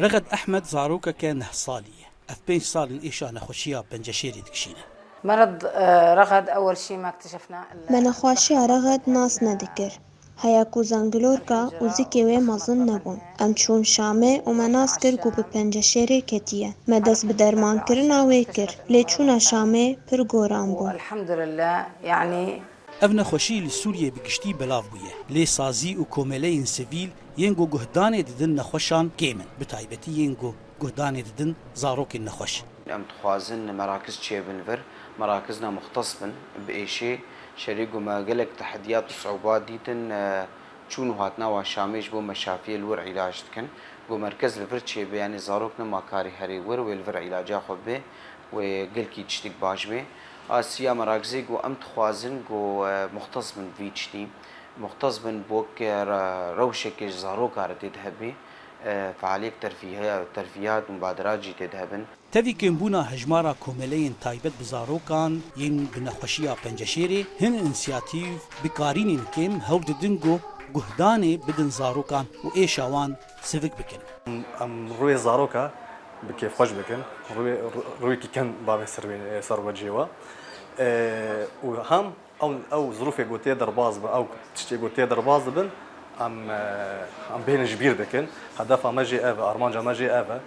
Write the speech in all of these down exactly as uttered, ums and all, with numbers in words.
Rexet Ehmed zarokeke neh salî ye. Ev pênc sal in êşa nexweşiya penceşêrê dikişîne. مرض آه، رغد أول شيء ما اكتشفنا إلا Me nexweşiya rexet nas nedikir. Heya ku zengilorka û zikê wê mezin nebûn. Em çûn Şamê û me nas kir ku bi penceşêrê ketiye. Me dest bi dermankirina wê kir. Lê çûna Şamê pir goran bû. والحمد لله يعني Ev nexweşî li Sûriyê bi giştî belav bûye. Lê sazî û komeleyên sivîl yên ku guhdanê didin nexweşan kêm in. Bi taybetî yên ku guhdanê didin zarokên nexweş. Em dixwazin merakiz çêbin vir, merakizna muxtes bin bi êşê, şerî ku me gelek tehdiyat û siûbat dîtin, e, çûn û hatina wan Şamê ji bo meşafiyê li wir îlac dikin. Ku merkez li vir çêbe, yanî zarok nema karî herê wir, wê li vir îlaca xwe bê, wê gelkî tiştik baş bê. Asiya merakizê ku em dixwazin ku, e, muxtes bin vî tiştî, muxtes bin bo ke re-, rewşeke ji zaroka re tê de hebê, e, fealiyek terfîhe-, terfîhat û mubadirat jî tê de hebin. Tevî kêmbûna hejmara komeleyên taybet bi zarokan yên bi nexweşiya penceşêrê, hin însiyatîv bikarînên kêm hewl didin ku guhdanê bidin zarokan û êşa wan sivik bikin. Em rûyê zaroka bi kêfxweş bikin, rûyê, rûyekî kin bavê ser wê, ser wecihê we. E, û hem ew, ew zirûfê ku tê derbas bin, ew tiştê ku tê derbas dibin, em, e, em bêhnin ji bîr bikin. Hedefa me jê ev e, armanca me jê ev e.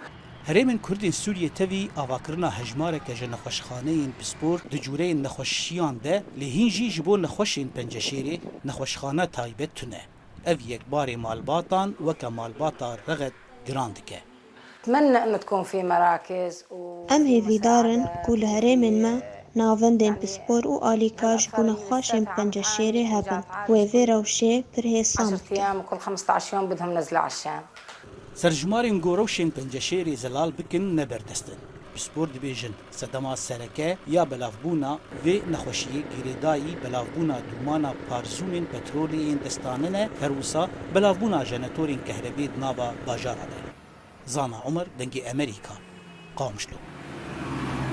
Herêmên Kurdên Sûriyê tevî avakirina hejmareke ji nexweşxaneyên pispor di cûreyên nexweşiyan de, lê hîn jî ji bo nexweşên penceşêrê nexweşxane taybet tune. Ev yek barê malbatan weke malbata Rexet giran dike. أتمنى إنه تكون في مراكز و Em hêvîdar in ku li herêmên me navendên pispor û alîkar ji bo nexweşên penceşêrê hebin. Wê vê rewşê pir hêsan عشرة bike. أيام وكل خمسطعش يوم بدهم نزلة على الشام. Serjimarên ku rewşên penceşêrê zelal bikin ne berdest in. Pispor dibêjin sedema sereke ya belavbûna vê nexweşiyê girêdayî belavbûna dûmana parzûnên petrolê yên destane ne, her wisa belavbûna jenetorên kehrebê di nava bajara de. Zana Omer, Dengê Emerîka, Qamişlo.